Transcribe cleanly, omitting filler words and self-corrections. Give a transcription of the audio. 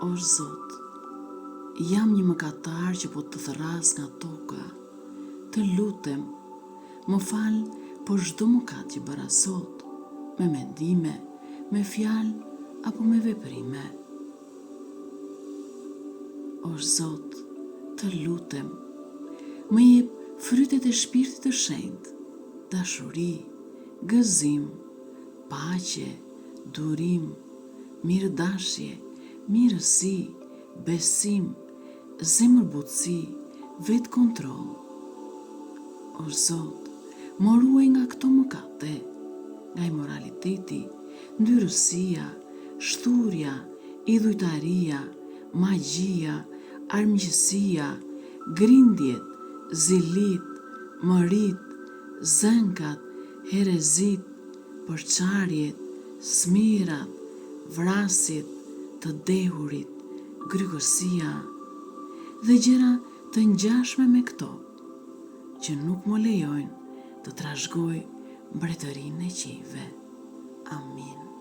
O Zot, jam një mëkatar që po të thërras nga toka. Të lutem, më fal për çdo mëkat që bëra sot, me mendime, me fjalë apo me veprime. O Zot, të lutem, më jep frytet e Shpirtit të Shenjtë, dashuri, gëzim, paqe, durim, mirëdashje, mirësi, besim, zemërbutësi, vetëkontroll. O Zot, më ruaj nga këto mëkate, nga imoraliteti, ndyrësia, shthurja, idhujtaria, magjia, armiqësia, grindjet, zilitë, mëritë, zënkat, herezitë, përçarjet, smirrat, vrasjet, të dehurit, grykësia dhe gjëra të ngjashme me këto, që nuk më lejojnë të trashëgoj mbretërinë e qiejve. Amin.